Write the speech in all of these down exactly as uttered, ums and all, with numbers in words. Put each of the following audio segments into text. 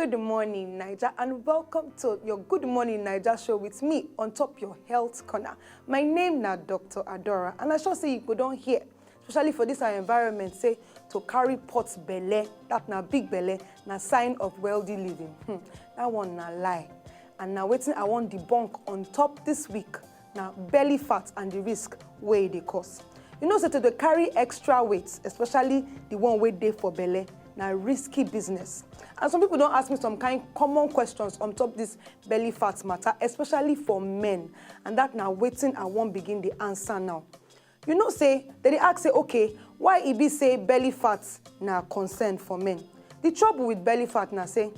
Good morning, Naija, and welcome to your Good Morning Naija show with me on top your health corner. My name na Doctor Adora, and I sure say you go don hear, especially for this our environment, say to carry pot belle, that na big belle, na sign of wealthy living. Hmm, that one na lie. And na wetin I wan debunk on top this week na belly fat and the risk wey e dey cause. You know say to dey carry extra weight, especially the one wey dey for belle, na risky business. And some people don ask me some kind common questions on top this belly fat matter, especially for men. And that na wetin I wan begin dey answer now. You know say dem dey ask say, okay, why e be say belly fat na concern for men? The trouble with belly fat na say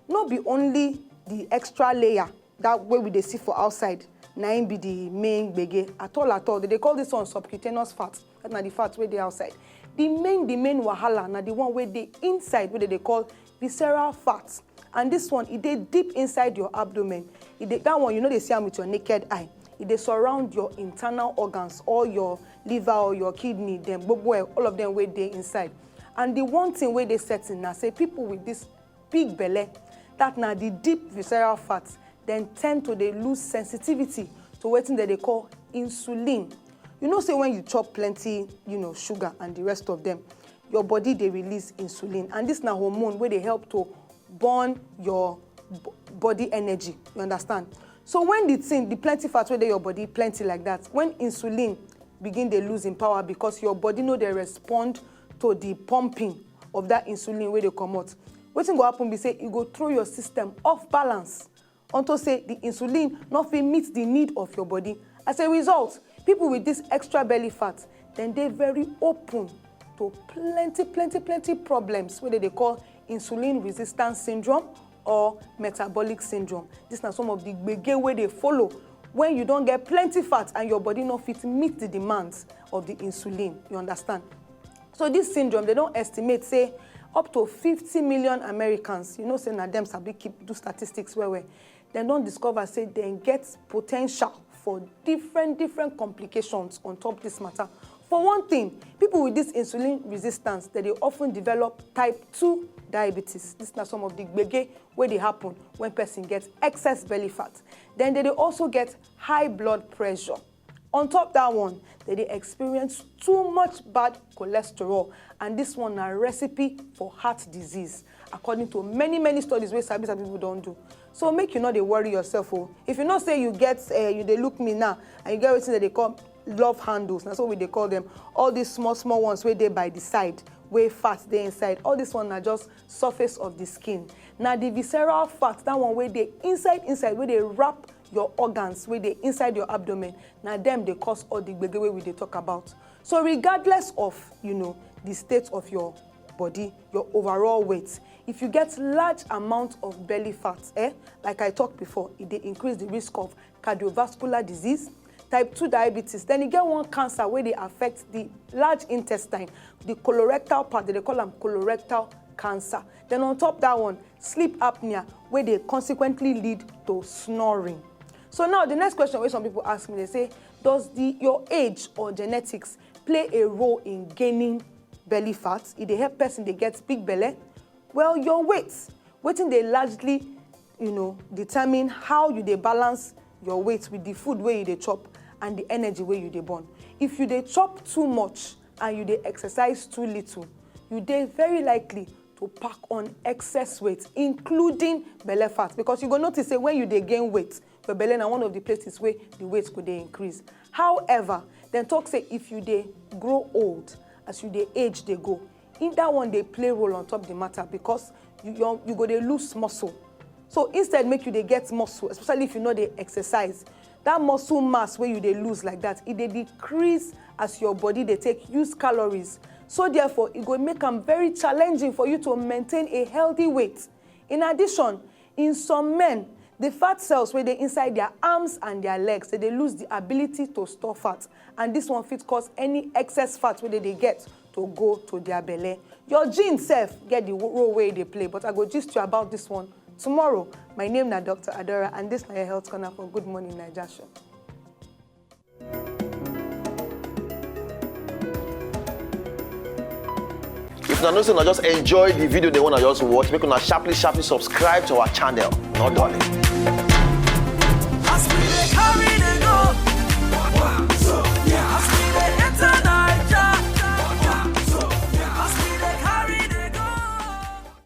no be only the extra layer, that wey we dey see for outside, na im be the main gbege at all at all. Dem dey call this one subcutaneous fat. That na the fat wey dey outside. The main, the main wahala na the one wey dey inside, wey dem dey call visceral fat. And this one, e dey deep inside your abdomen. E dey, that one, you no dey see am with your naked eye. E dey surround your internal organs, all your liver or your kidney, dem, gbogbo, all of them wey dey inside. And the one thing wey dey certain na say people with this big belle, that na the deep visceral fat, dem tend to dey lose sensitivity to wetin dem dey call insulin. You know say when you chop plenty, you know, sugar and the rest of them, your body dey release insulin, and this na hormone wey dey help to burn your b-, body energy. You understand? So when the thing, the plenty fat wey dey your body plenty like that, when insulin begin dey lose im power because your body no dey respond to the pumping of that insulin wey dey comot, wetin go happen be say e go throw your system off balance, unto say the insulin no fit meet the need of your body. As a result, people with this extra belly fat, dem dey very open to plenty, plenty, plenty problems wey dem dey call insulin resistance syndrome or metabolic syndrome. This na some of the gbege wey dey follow when you don get plenty fat and your body no fit meet the demands of the insulin. You understand? So this syndrome, dem don estimate say up to fifty million Americans, you know say na dem sabi keep, do statistics well well, dem don discover say dem get potential for different, different complications on top this matter. For one thing, people with this insulin resistance, dem dey often develop type two diabetes. This na some of the gbege wey dey happen when person get excess belly fat. Then dem dey also get high blood pressure. On top that one, dem dey experience too much bad cholesterol, and this one na recipe for heart disease, according to many, many studies wey sabi, sabi people don do. So make you no dey worry yourself o. If you know say you get, eh, you dey look me now, and you get wetin dem dey call love handles, na so we dey call them. All these small, small ones wey dey by the side, wey fat dey inside, all this one na just surface of the skin. Na the visceral fat, that one wey dey inside, inside, wey dey wrap your organs, wey dey inside your abdomen, na dem dey cause all the gbege wey we dey talk about. So regardless of, you know, the state of your body, your overall weight, if you get large amount of belly fat, eh, like I talk before, e dey increase the risk of cardiovascular disease, type two diabetes. Then e get one cancer wey dey affect the large intestine, the colorectal part, dem dey call am colorectal cancer. Then on top that one, sleep apnea, wey dey consequently lead to snoring. So now the next question wey some people ask me, dem say, does the, your age or genetics play a role in gaining belly fat? E dey help person dey get big belle? Well, your weight, wetin dey largely, you know, determine how you dey balance your weight with the food wey you dey chop and the energy wey you dey burn. If you dey chop too much and you dey exercise too little, you dey very likely to pack on excess weight, including belle fat, because you go notice say when you dey gain weight, your belle na one of the places wey the weight go dey increase. However, dem talk say if you dey grow old, as you dey age dey go, in that one dey play role on top the matter, because you, your, you go dey lose muscle. So instead make you dey get muscle, especially if you no dey exercise, that muscle mass wey you dey lose like that, e dey decrease as your body dey take use calories. So therefore, e go make am very challenging for you to maintain a healthy weight. In addition, in some men, the fat cells wey dey inside their arms and their legs, dem dey lose the ability to store fat, and this one fit cause any excess fat wey dem dey get to go to their belle. Your gene sef get the role wey e dey play, but I go gist you about this one tomorrow. My name na Doctor Adora, and this na your health corner for Good Morning Naija show. If Una know say una just enjoy the video dem wey una just watch, make una sharply sharply subscribe to our channel. No dulling.